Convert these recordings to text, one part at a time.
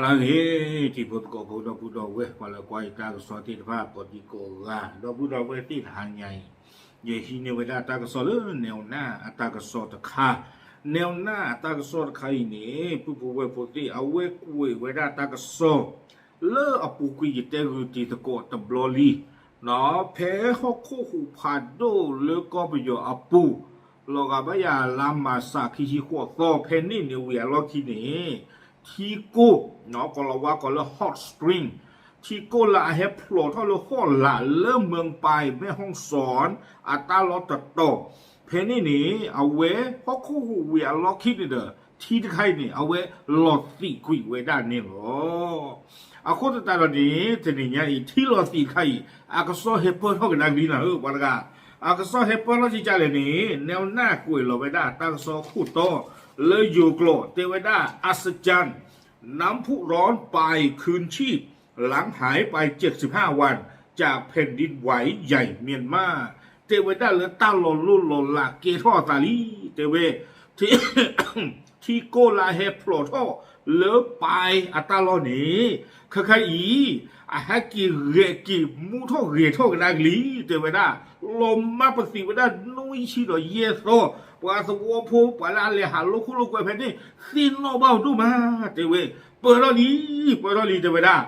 လၢဂ့ၤ တံၤဖိသကိးဖိ ဒီပုၢ်ဒီဝဲၢ် ပှၤလၢကွၢ်ယတၢ်ကစီၣ်သ့ၣ်တဖၣ် ကိးဒံကိးဂၤ ဒီပုၢ်ဒီဝဲၢ်သ့ၣ်တဟါညါအံၤ ယဟံးန့ၢ်ဝဲဒၣ်တၢ်ကစီၣ်လၢ နဲဝ်နၢ်အတၢ်ကစီၣ်တခါ, နဲဝ်နၢ်အတၢ်ကစီၣ်တခါအံၤန့ၣ် ပုၢ်ဖိဝဲၢ်ဖိသ့ၣ် အဝဲကွဲးဝဲဒၣ်တၢ်ကစီၣ် လၢအပူၤကွံာ်ယတဲဂုာ်တံၤသကိးတဘျီလံ ဖဲဟီၣ်ခိၣ်ဟူးဖးဒိၣ်လၢကီၢ်ပယီၤအပူၤ လီၤဂာ်ဘၣ်ယၤလါမၢ်ၡး ခံဆံဃိးသီ ဖဲန့ၣ်န့ၣ် ဝံၤအလီၢ်ခံန့ၣ် ထံကိၢ် ကီၤလၤဝါကိးလၢ hot spring ထံကိၢ်လၢအဟဲဖျိးထီၣ်လၢဟီၣ်လာ်လၢ မၢၢ်ပၢၢ် မဲၢ်ဟီၣ်စီၣ် အတၢ်လီၢ်တတီၤ ဖဲန့ၣ်န့ၣ် အဝဲဟီၣ်ခိၣ်ဟူးဝံၤအလီၢ်ခံန့ၣ်ဒီး ထံတခါအံၤန့ၣ် အဝဲလီၤသံးကွံာ်ဝဲဒၣ်န့ၣ်လီၤ. အဃိသတးဒီးန့ၣ် တနံၤညါအံၤ ထံလီၤသံးတခါအံၤ အကစီၣ်ဟဲပၢၢ်ထီၣ်ကဒါကလံနၤဧၢ ပှၤတဂၤ, အကစီၣ်ဟဲပၢၢ်ထီၣ်ကကလဲၣ်န့ၣ် နဲဝ်နၢ်ကွဲးလီၤဝဲဒၣ်တၢ်ကစီၣ်ခိၣ်တီ လၢယိၤကျိာ် တဲဝဲဒၣ် အစကၠၢၣ်နၢမ်ဖူၣ်ရီပၢၢ် ခုၣ်ဆံၣ် လၢဟၢၣ်ပၢၢ် ကၠၢၣ်စံးဖၣ်ဝၢၣ် ကၠၢၣ်ဖဲၣ်ဒံဝဲယဲၢ် မၠၣ်မး တဲဝဲဒၣ်လၢတၢ်လီၤလိၢ်လီၤလးကဲထီၣ်အသးလံ တဲဝဲ ထံကိၢ်လၢအဟဲဖျိးထီၣ်လၢပၢၢ်အတၢ်လီၢ်န့ၣ် ခါခါအံၤ အဟဲက့ၤဂဲၤက့ၤမူထီၣ်ဂဲၤထီၣ်ကဒါကလံ တဲဝဲဒၣ် လီၤမၢ်ပသံးဝဲဒၣ်နွံဆံဒီးယဲၢ်သီ ပှၤသဝီဖိ ပှၤလၢအလဲၤဟးလိာ်ခိၣ်လိာ်ကွဲဖဲန့ၣ် သ့ၣ်နီၣ်ဘၣ်အဒိၣ်မး တဲဝဲ ပၢၢ်ထီၣ်လံ ပၢၢ်ထီၣ်လံ တဲဝဲဒၣ်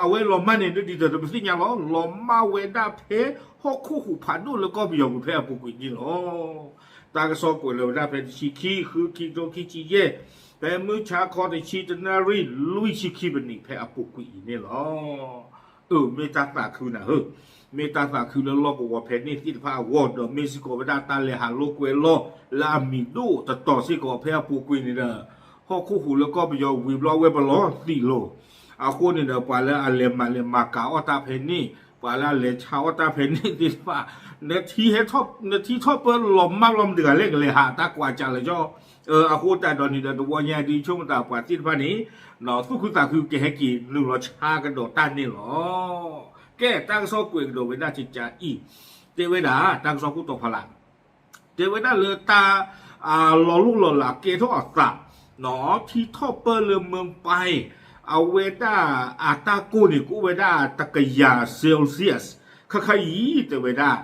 အဝဲလီၤမၢ်န့ၣ် ဒ်သိးဒီးပသ့ၣ်ညါလီၤ လီၤမၢ်ဝဲဒၣ်ဖဲဟီၣ်ခိၣ်ဟူးဖးဒိၣ်လၢကီၢ်ပယီၤပူၤဖဲအပူၤကွံာ်န့ၣ်လီၤ. တၢ်ကစီၣ်ကွဲးလီၤဝဲဒၣ်ဖဲတဆံခံ ဃု ခံကထိခံဆံယဲၢ် ဖဲမုၢ်ဆါခီတဆံတနၣ်ရံၣ် လွံၢ်ဆံခံပနံး ဖဲအပူၤကွံာ်အံၤန့ၣ်လီၤ. အၢ မ့ၢ်တၢ်သးခုနၤဧၢ, မ့ၢ်တၢ်သးခုလၢလီၢ်ကဝီၤဖဲန့ၣ်သ့ၣ်တဖၣ်အဂီၢ် ဒီးမ့ၢ်စ့ၢ်ကီးဝဲဒၣ်တၢ်လဲၤဟးလိာ်ကွဲလီၢ် လၢအမံၤဒိၣ်တတီၤစ့ၢ်ကီးဖဲအပူၤကွံာ်န့ၣ်ဒီး ဟီၣ်ခိၣ်ဟူးလၢကီၢ်ပယီၤဝံၤဘျီဝဲပလီၢ်သံးလိၤ အဃိန့ၣ်ဒီး ပှၤလၢအလဲၤမၤလဲၤမၤကၤအီၣ်တၢ်ဖဲန့ၣ် ပှၤလၢအလဲၤဆါအီၣ်တၢ်ဖဲန့ၣ်သ့ၣ်တဖၣ် နထံထီၣ်ပၢၢ်လီၤမၢ်လီၤ မတၤတဂၤလဲၣ်ကလဲၤဟးတၢ်ကွၢ်ကးလၢကၠီ အဃိသတးဒီးန့ၣ်ဒီး တဝီညါဒ်ဆိကမိၣ်သးပှၤသ့ၣ်တဖၣ်န့ၣ် သူၣ်ခုသးခုကဟဲက့ၤနုာ်လီၤဆါကဒီးတၢ်န့ၣ်လီၤ. ကဲ တၢ်ကစီၣ်ကွဲးကဒီးဝဲဒၣ်ကကအံၤ တဲဝဲဒၣ် တၢ်ကစီၣ်ခိၣ်တီဖီလာ် တဲဝဲဒၣ်လၢတၢ် လီၤလိၢ်လီၤလးကဲထီၣ်အသး ထံထီၣ်ပၢၢ်လၢမၢၢ်ပၢၢ် အဝဲဒၣ်အတၢ်ကိၢ်န့ၣ် ကအိၣ်ဝဲဒၣ်တကယၤ Celsius ခါခါအံၤ တဲဝဲဒၣ်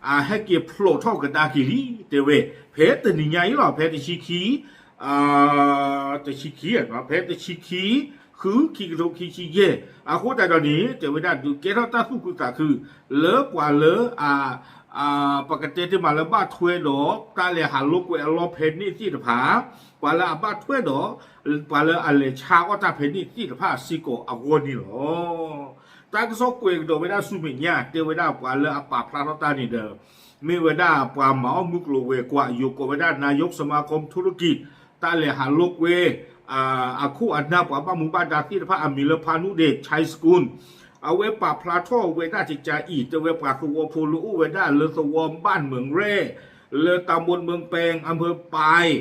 အဟဲက့ၤဖျိးထီၣ်ကဒါက့ၤလံ တဲဝဲ ဖဲတနံၤညါအံၤလီၤ ဖဲတဆံခံ တဆံခံ ဖဲတဆံခံ ဃု ခံကထိခံဆံယဲၢ် အဃိသတးဒီးန့ၣ် တဲဝဲဒၣ်ဒုးကဲထီၣ်တၢ်သူၣ်ခုသးခု လၢပှၤလၢ ပကတဲတ့ၢ်မးလၢဘၣ်ထွဲဒီး တၢ်လဲၤဟးလိာ်ကွဲအလီၢ်ဖဲန့ၣ်သ့ၣ်တဖၣ် ပှၤလၢအဘၣ်ထွဲဒီး ပှၤလၢအလဲၤဆါအီၣ်တၢ်ဖဲန့ၣ်သ့ၣ်တဖၣ်စ့ၢ်ကီးအဂီၢ်န့ၣ်လီၤ. တၢ်ကစီၣ်ကွဲးကဒီးဝဲဒၣ်ဆူမဲာ်ညါ တဲဝဲဒၣ်ပှၤလၢအပာ်ဖျါထီၣ်တၢ်န့ၣ်ဒီး မ့ၢ်ဝဲဒၣ်ပှၤမၤအီၣ်မုၢ်ကျိၤဝဲၤကွာ် ယိၤကိးဝဲဒၣ် နာယုၢ်စမါခီၣ် ထူရကံ တၢ်လဲၤဟးလိာ်ကွဲ အခိၣ်အနၢ်ပှၤဘၣ်မူဘၣ်ဒါသ့ၣ်တဖၣ်အမံၤလၢ ဖါနူဒဲး ခၠဲးစကူၣ် အဝဲပာ်ဖျါထီၣ်ဝဲဒၣ်ကကအံၤ တဲဝဲပှၤသဝီဖိလၢအိၣ်ဝဲဒၣ်လၢသဝီဘၣ်မုၢ်ရဲၣ် လၢတၢ်မူမုၢ်ပဲၣ် အမၢ်ပၢၢ်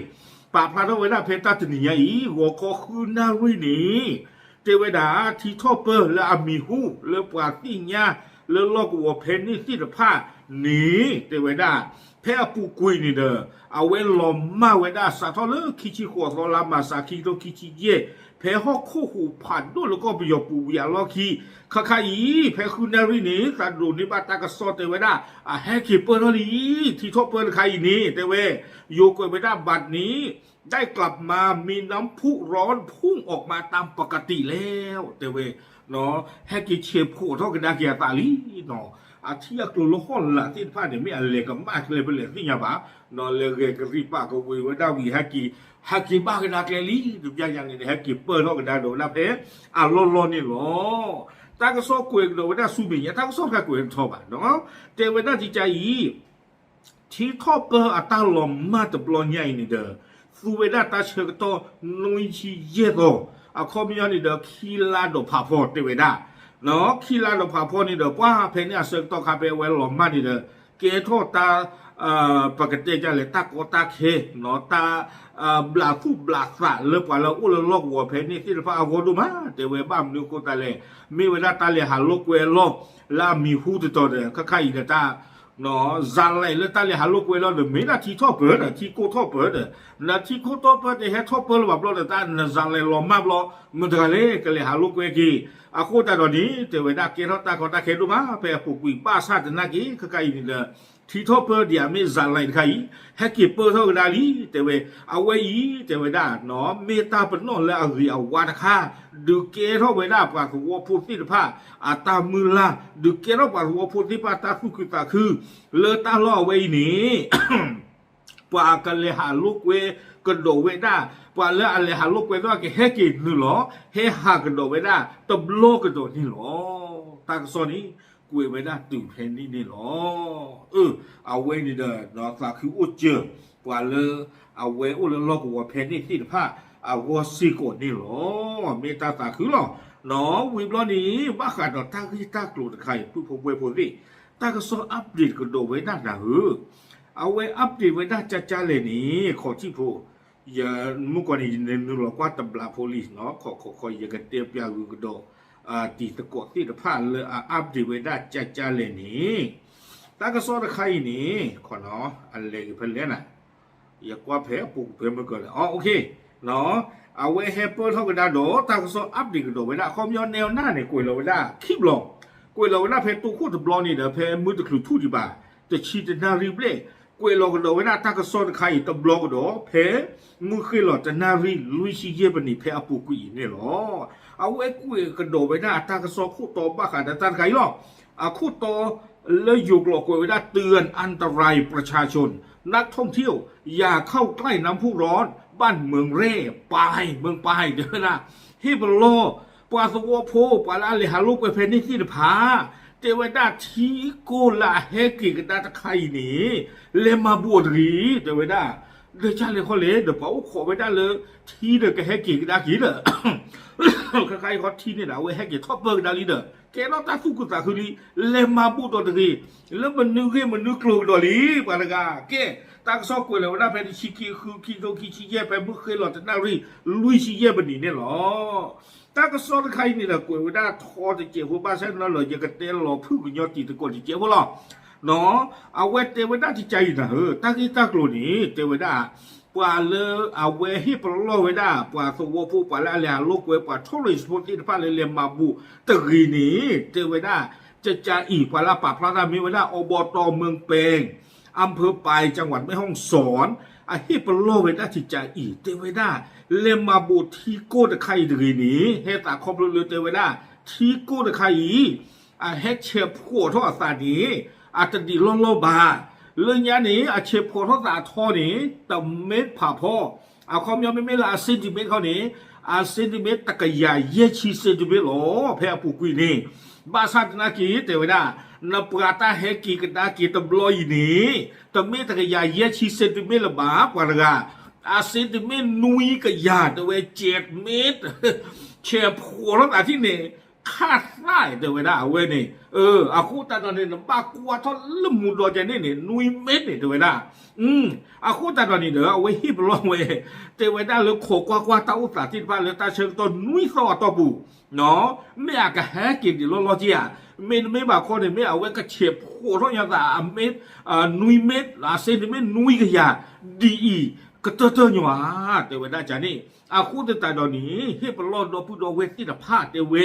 ပာ်ဖျါထီၣ်ဝဲဒၣ်ဖဲတၢ်တနံၤညါအံၤ ဂီၤခီဃုနၣ်ရံၣ်န့ၣ် တဲဝဲဒၣ် ထံထီၣ်ပၢၢ်လၢအမံၤဟူလၢပှၤသ့ၣ်ညါလၢလီၢ်ကဝီၤဖဲန့ၣ်သ့ၣ်တဖၣ်န့ၣ် တဲဝဲဒၣ် ဖဲအပူၤကွံာ်န့ၣ်ဒီး အဝဲလီၤမၢ်ဝဲဒၣ်စးထီၣ်လၢခံဆံဃိးသီလါမၢ်ၡး ခံကထိခံဆံယဲၢ် ဖဲဟီၣ်ခိၣ်ဟူးဖးဒိၣ်လၢကီၢ်ပယီၤပူၤဝံၤအလီၢ်ခံ ခါခါအံၤ ဖဲဃုနၣ်ရံၣ်န့ၣ် သးဒိးန့ၢ်ဘၣ်တၢ်ကစီၣ်တဲဝဲဒၣ် အဟဲက့ၤပၢၢ်ထီၣ်လံ ထံထီၣ်ပၢၢ်တခါအံၤန့ၣ် တဲဝဲ ယိၤကွဲးဝဲဒၣ် ဘၣ်န့ၣ် ဒၣ်ကျးမး မ့ၢ်နၢမ်ဖူၣ်ရီဖူၣ်အီၣ်မး တၢ်ပကတံာ်လဲၣ် တဲဝဲ ဟဲက့ၤဆဲးဖှိးထီၣ်ကဒါက့ၤအသးလံနီၤ အထံအကျိၤလၢဟီၣ်လာ်သ့ၣ်တဖၣ်န့ၣ် မ့ၢ်အလဲၤကမၣ်ကျဲဖဲလဲၣ်သ့ၣ်ညါဘၣ်နီၤ လဲၤဂဲၤကရံၣ်ပာ်ကဝ့ၤဝဲဒၣ်ဝံၤ ဟဲက့ၤ ဟဲက့ၤဘၣ်ကဒါကျဲလံ တဘျီညါန့ၣ် ဟဲက့ၤပၢၢ်ထီၣ်ကဒါဒီးဝဲဒၣ်ဖဲအလီၢ်လီၢ်န့ၣ်လီၤ. တၢ်ကစီၣ်ကွဲးကဒီးဝဲဒၣ်ဆူမဲာ်ညါ တၢ်ကစီၣ်တခါကွဲးထီၣ်ဘၣ်နီၤ တဲဝဲဒၣ်ကကအံၤ ထံထီၣ်ပၢၢ်အတၢ်လီၤမၢ်တဘျီညါအံၤန့ၣ်ဒီး သူဝဲဒၣ်တၢ်ဆၢကတီၢ်နွံဆံယဲၢ်သီ အခီပညီန့ၣ်ဒီး ခံလါဒီးဖးဖီတဲဝဲဒၣ် ခံလါဒီးဖးဖီန့ၣ်ဒီး ပှၤဖဲန့ၣ်အဆၢကတီၢ်ခါဖဲအဝဲလီၤမၢ်န့ၣ်ဒီး ကဲထီၣ်တၢ် ပကတဲဒ်လဲၣ် တၢ်ကီတၢ်ခဲ တၢ် ဘျးသူၣ်ဘျးသးလၢပှၤလၢအအိၣ်လၢလီၢ်ကဝီၤဖဲန့ၣ်သ့ၣ်တဖၣ်အဂီၢ်ဒိၣ်မး တဲဝဲဘၣ်မနုၤအဃိသတးလဲၣ် မ့ၢ်ဝဲဒၣ်တၢ်လဲၤဟးလိာ်ကွဲအလီၢ် လၢအမံၤဟူတတီၤဒီး ခါခါအံၤဒီးတၢ် ဇာတ်လမ်းလၢတၢ်လဲၤဟးလိာ်ကွဲလီၤဒီး မ့ၢ်ဒၣ်ထံထီၣ်ပၢၢ်ဒီး ထံကိၢ်ထီၣ်ပၢၢ်ဒီး နထံကိၢ်ထီၣ်ပၢၢ်တဟဲထီၣ်ပၢၢ်လၢၤဘၣ်ဘျီဒီး တၢ်န ဇာတ်လမ်း လီၤမၢ်ဘျီ မတၤတဂၤလဲၣ်ကလဲၤဟးလိာ်ကွဲက့ၤ. အဃိသတးဒီးန့ၣ် တဲဝဲဒၣ်ကဲထီၣ်တၢ်ကီတၢ်ခဲဒိၣ်မး ဖဲအပူၤကွံာ် ဘၣ်ဆၣ်သနာ်က့ ခဲခါအံၤန့ၣ်ဒီး ထံထီၣ်ပၢၢ်ဒံးအမ့ၢ် ဇာတ်လမ်း တခါအံၤ ဟဲက့ၤပၢၢ်ထီၣ်ကဒါလံ တဲဝဲ. အဝဲအံၤ တဲဝဲဒၣ် မ့ၢ်တၢ်ပနီၣ်လၢအဂ့ၤအဝါတခါ ဒုးကဲထီၣ်ဝဲဒၣ်ပှၤသဝီဖိသ့ၣ်တဖၣ် အတၢ်မုၢ်လၢ် ဒုးကဲထီၣ်ပှၤသဝီဖိသ့ၣ်တဖၣ်တၢ်သူၣ်ခုသးခု လၢတၢ်လီၢ်အဝဲအံၤန့ၣ် ပှၤကလဲၤဟးလိာ်ကွဲကဒီးဝဲဒၣ် ပှၤလၢအလဲၤဟးလိာ်ကွဲသ့ၣ်ကဟဲက့ၤနုာ်လီၤ ဟဲဟးကဒီးဝဲဒၣ် တဘျီကဒီးန့ၣ်လီၤ. တၢ်ကစီၣ်န့ၣ် ကွဲးဝဲဒၣ်တုၤဖဲန့ၣ်န့ၣ်လီၤ. အဝဲန့ၣ်ဒီး သးခုအိၣ်စၢၤ ပှၤလၢ အဝဲအိၣ်လၢလီၢ်ကဝီၤဖဲန့ၣ်သ့ၣ်တဖၣ် အဂီၢ်စ့ၢ်ကီးန့ၣ်လီၤ. မ့ၢ်တၢ်သးခုလီၤ. ဝံၤဘျီန့ၣ် ဘၣ်ဃးဒီးတၢ်ဂ့ၢ်တၢ်ကျိၤတခါအံၤ ပုၢ်ဖိဝဲၢ်ဖိသ့ၣ် တၢ်ကစီၣ် update ကဒီးဝဲဒၣ်နၤဧၢ, အဝဲ update ဝဲဒၣ်ကၠါကၠါလဲၣ်န့ၣ် ခီၣ်ထံးဖိ ယမုၢ်ကီၢ်န့ၣ် ယနုာ်လီၤကွၢ်တဘျးဖိလံ, ခီခီခီ ယကတဲပျးဂုၤကဒီး တံၤသကိးသ့ၣ်တဖၣ်လၢအ update ဝဲဒၣ်ကၠါကၠါလဲၣ်န့ၣ်, တၢ်ကစီၣ်တခါအံၤန့ၣ် ခီနီၤ အလဲၤက့ၤဖဲလဲၣ်နၤ, ယကွၢ်ဖဲအပူၤကွံာ်ဖဲမုၢ်ကီၢ်လဲၣ်, အ အဝဲဟဲပၢၢ်ထီၣ်ကဒါဒီး တၢ်ကစီၣ် update ကဒီးဝဲဒၣ် အခီပညီ နဲဝ်နၢ်န့ၣ် ကွဲးလီၤဝဲဒၣ်ခံဘျီ, ကွဲးလီၤဝဲဒၣ်ဖဲတိခိၣ်တဘျီန့ၣ်ဒီး ဖဲမုၢ်တချုးထူၣ်ဒံးဘၣ် တဆံတနၣ်ရံၣ်ဘျဲၣ်, ကွဲးလီၤကဒီးဝဲဒၣ်တၢ်ကစီၣ်တခါအံၤတဘျီကဒီး ဖဲမုၢ်ဃ့ၢ်လီၤတနၣ်ရံၣ်လွံၢ်ဆံယဲၢ်ပနံး ဖဲအပူၤကွံာ်အံၤန့ၣ်လီၤ. အဝဲကွဲးကဒီးဝဲဒၣ်အတၢ်ကစီၣ်ခိၣ်တီဘၣ်ဃးဒီးတၢ်တခါအံၤလီၤ. အခိၣ်တီလၢယိၤကျိာ်ကွဲးဝဲဒၣ် เตือนอันตรายประชาชน นักท่องเที่ยวอย่าเข้าใกล้น้ำพุร้อนบ้านเมืองแร่ ปาย เมืองปาย တဲဝဲဒၣ် ဟ့ၣ်ပလီၢ် ပှၤသဝီဖိ ပှၤလၢအလဲၤဟးလိာ်ကွဲဖဲန့ၣ်သ့ၣ်တဖၣ် တဲဝဲဒၣ်ထံကိၢ်လၢအဟဲက့ၤကဒါတခါအံၤန့ၣ် လဲၤမၤဘူးအီၤတဂ့ၤ တဲဝဲဒၣ်, ဒီးကၢ်လဲၣ်ခီလဲၣ် ဒီးပှၤအိၣ်ခိးဝဲဒၣ်လၢထံဒီးကဟဲက့ၤကဒါက့ၤဒီး ခဲခါအံၤခီထံန့ၣ်ဒီး အဝဲဟဲက့ၤထီၣ်ပၢၢ်ကဒါလံဒီး ကဲထီၣ်တၢ်သူၣ်ခုသးခုလံ, လဲၤမၤဘူးဒီးတဂ့ၤ, လၢမနုၤဂ့ၢ်မနုၤကျိၤကဒီးလံ ပှၤတဂၤကဲ, တၢ်ကစီၣ်ကွဲးလီၤဝဲဒၣ်ဖဲတဆံခံ ဃု ခံ ထိ ခံဆံယဲၢ် ဖဲမုၢ်ဃ့ၢ်လီၤတနၣ်ရံၣ်လွံၢ်ဆံယဲၢ်ပနံးန့ၣ်လီၤ. တၢ်ကစီၣ်တခါအံၤန့ၣ်ဒီး ကွဲးဝဲဒၣ်ထီတစဲးဖိဘၣ်ဆၣ်န့ၣ်လီၤ ယကတဲလီၤဖုၣ်ကညီတံၤသကိးတစဲးဖိလီၤ. အဝဲတဲဝဲဒၣ်ကကါအံၤနၤဧၢ, တၢ်ဂ့ၢ်တၢ်ကျိၤန့ၣ် တဲဝဲဒၣ် ပှၤလၢအဝဲဟ့ၣ်ပလီၢ်ဝဲဒၣ် ပှၤသဝီဖိ ပှၤလၢအလဲၤဟးလိာ်ကွဲ ပှၤ tourist ဖိသ့ၣ်တဖၣ်လၢလဲၤမၤဘူးတဂ့ၤန့ၣ် တဲဝဲဒၣ် ကကါအံၤ ပှၤလၢအပာ်ဖျါတၢ်မ့ၢ်ဝဲဒၣ် อบต.เมืองแปง อำเภอปาย จังหวัดแม่ฮ่องสอน အဟ့ၣ်ပလီၢ်ဝဲဒၣ်ကကါအံၤ တဲဝဲဒၣ် လဲၤမၤဘူးထံကိၢ်တခါအံၤတဂ့ၤန့ၣ် ဟဲသးခီဖျိလၢတဲဝဲဒၣ် ထံကိၢ်တခါအံၤ အဟဲဆဲးဖှိးထီၣ်အသးန့ၣ် အတဒံးလီၢ်လီၢ်ဘၣ်. လၢညါန့ၣ် အဆဲးဖှိးထီၣ်သးအထီန့ၣ် တမ့ၢ်ဖးဖီ, အခီပညီမ့မ့ၢ်လၢအ centimeter ခီန့ၣ် အ centimeter တကယၤယဲၢ်ဆံ centimeter လီၤ ဖဲအပူၤကွံာ်န့ၣ်. ဘၣ်ဆၣ်သနာ်က့ တဲဝဲဒၣ် နပှၤတၢ်ဟဲက့ၤကဒါက့ၤတဘျီအံၤန့ၣ် တမ့ၢ်တကယၤယဲၢ်ဆံ centimeter လၢၤဘၣ် ပှၤတဂၤ အ centimeter နွံကယၤ တဲဝဲ ဆဲးမ့ၢ် ဆဲးဖှိးထီၣ်သးထံၣ်န့ၣ် ခးသၣ် တဲဝဲဒၣ်အဝဲန့ၣ်. အဃိသတးဒီးန့ၣ် နဘၣ်ကွၢ်ထီၣ်လၢမူဒီးကဲန့ၣ်န့ၣ် နွံမ့ၢ်န့ၣ် တဲဝဲဒၣ်. အဃိသတးဒီးန့ၣ်ဒီး အဝဲဟ့ၣ်ပလီၢ်ဝဲ တဲဝဲဒၣ်လၢခိးကွၢ်ကွၢ်တၢ်အိၣ်သးသ့ၣ်တဖၣ်လၢတၢ်ဆၢကတီၢ်နွံသီအတီၢ်ပူၤ မ့ၢ်အကဟဲက့ၤဒံးလီၢ်လီၢ်က့ဧါ, မ့တမ့ၢ်ဘၣ်ခီန့ၣ် မ့ၢ်အဝဲကဆဲးဖှိးထီၣ်ညါသး အမ့ၢ် နွံမ့ၢ် အ centimeter နွံကယၤ ဒ်အံၤ ကတၢၢ်တၢၢ်ညီဧါ တဲဝဲဒၣ်ကန့ၣ်. အဃိသတးဒီးန့ၣ် ဟ့ၣ်ပလီၢ်ဒီပုၢ်ဒီဝဲၢ်သ့ၣ်တဖၣ်တဲဝဲ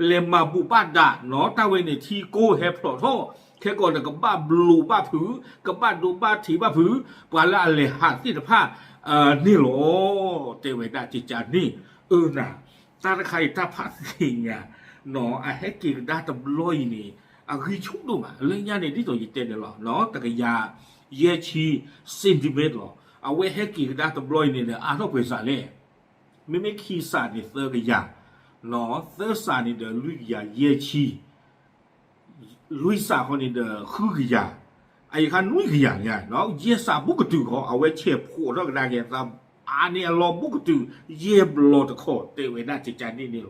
လဲၤမၤဘူးဘၣ်ဒၣ်နီၤ တၢ်ဝဲန့ၣ် ထံကိၢ်ဟဲဖျိးထီၣ် ခဲကီးဒီးကဘၣ်ဘျိးဘၣ်ဖုး ကဘၣ်ဒိဘၣ်ထံးဘၣ်ဖုး ပှၤလၢအလဲၤဟးသ့ၣ်တဖၣ်န့ၣ်လီၤ တဲဝဲဒၣ်ကကါန့ၣ်. အၢနၤ တၢ်တခါအံၤတၢ်ဖးသ့ၣ်ညါ နီၤ အဟဲက့ၤကဒါတဘျီအံၤန့ၣ် အဂံၢ်ဆူၣ်ဒိၣ်မး လၢညါန့ၣ် ဒ်သိးယတဲန့ၣ်လီၤ တကယၤယဲၢ်ဆံ centimeter လီၤ. အဝဲဟဲက့ၤကဒါတဘျီအံၤန့ၣ်ဒီး အါထီၣ်ပှဲၤစးလဲၣ်. မ့မ့ၢ်ခံစးန့ၣ်သၢကယၤ, သၢစးန့ၣ်ဒီးလွံၢ်ကယၤယဲၢ်ဆံ လွံၢ်စးဃီန့ၣ်ဒီးဃုကယၤ, အယခါနွံကယၤညါ, ယဲၢ်စးဘူးကတုၤဃီ အဝဲဆဲးဖှိးထီၣ်ကဒါက့ၤအသး အါန့ၢ်အလီၢ်ဘူးကတုၤ ယဲၢ်ဘျီတခီ တဲဝဲဒၣ်ကကါန့ၣ်န့ၣ်လီၤ.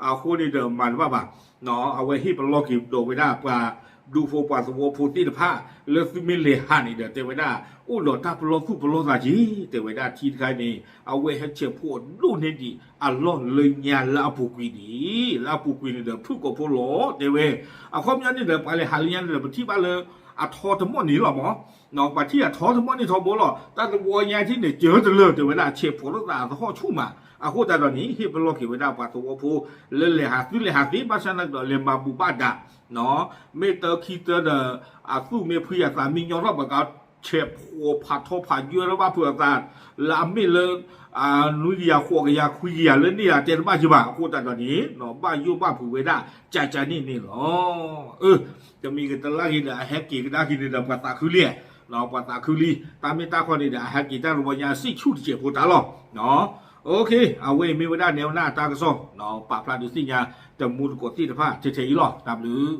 အဃိန့ၣ်ဒီးမၤတဘၣ်ဘၣ်, အဝဲဟ့ၣ်ပလီၢ်က့ၤဒီးဝဲဒၣ်ပှၤ ဒူဖိပှၤသဝီဖိသ့ၣ်တဖၣ် လၢသုမ့ၢ်လဲၤဟးန့ၣ်ဒီး တဲဝဲဒၣ် အိၣ်ဒီးတၢ်ပလီၢ်သူၣ်ပလီၢ်သးက့ၤ တဲဝဲဒၣ်ထံတခါန့ၣ် အဝဲဟဲဆဲးဖှိၣ်ဒိၣ်န့ၢ်ဒံးအလီၢ်လၢညါလၢအပူၤကွံာ်န့ၣ် လၢအပူၤကွံာ်န့ၣ်ဒီး ဖုၣ်ကိာ်ဖိလီၤ တဲဝဲ အခီပညီန့ၣ်ဒီး ပှၤလဲၤဟးလၢညါန့ၣ်ဒီး ပထံၣ်ဘၣ်လၢ အထီတမီၢ်န့ၣ်လီၤမး ပှၤထံၣ်အထီတမီၢ်န့ၣ်ထီဘိလီၤ တၢ်သဝီညါထံၣ်န့ၣ် ကၢတလၢာ် တဲဝဲဒၣ် ဆဲးဖှိၣ်လိာ်သးအသဟီၣ်ဆူၣ်မး အဃိသတးဒီးန့ၣ် ဟ့ၣ်ပလီၢ်က့ၤဝဲဒၣ်ပှၤသဝီဖိ လၢလဲၤဟးသုလဲၤဟးသ့ ဘၣ်ဆၣ်သနာ်က့ဒီး လဲၤမၤဘူၣ်ဘၣ်ဒါ မ့ၢ်တၢခံတၢဒီး အသူၣ်မ့ၢ်ဖှံအသးမ့ၢ်ညီထီၣ်ဘၣ်က ဆဲးဖှိၣ်ဖးထီဖးယွဲထီၣ်ဘၣ်ဖုးအသး လၢအမ့ၢ်လၢ နွံကယၤဃိးကယၤခွံကယၤလၢန့ၣ် အတဲတဘၣ်ကဘၣ် အဃိသတးဒီးန့ၣ် ဘၣ်ယိၣ်ဘၣ်ဖုးဝဲဒၣ် ကကန့ၣ်န့ၣ်လီၤ. အၢ တမံၤကတလါဂ့ၤဒီး အဟဲက့ၤကဒါက့ၤန့ၣ်ဒီး ပှၤသးခုလံ ပှၤသးခုလံ တၢ်မ့ၢ်တၢ်ခီန့ၣ်ဒီး အဟဲက့ၤတၢ်တဝီညါ စံၣ်ဆူၣ်တစဲးဖိတၢ်လီၤ. အမ့ၢ်ဝဲဒၣ်နဲဝဲဒၣ်အတၢ်ကစီၣ် ပာ်ဖျါဒုးသ့ၣ်ညါ တမူတကိးသ့ၣ်တဖၣ် ထဲထဲအံၤလီၤ. တၢ်ဘျုး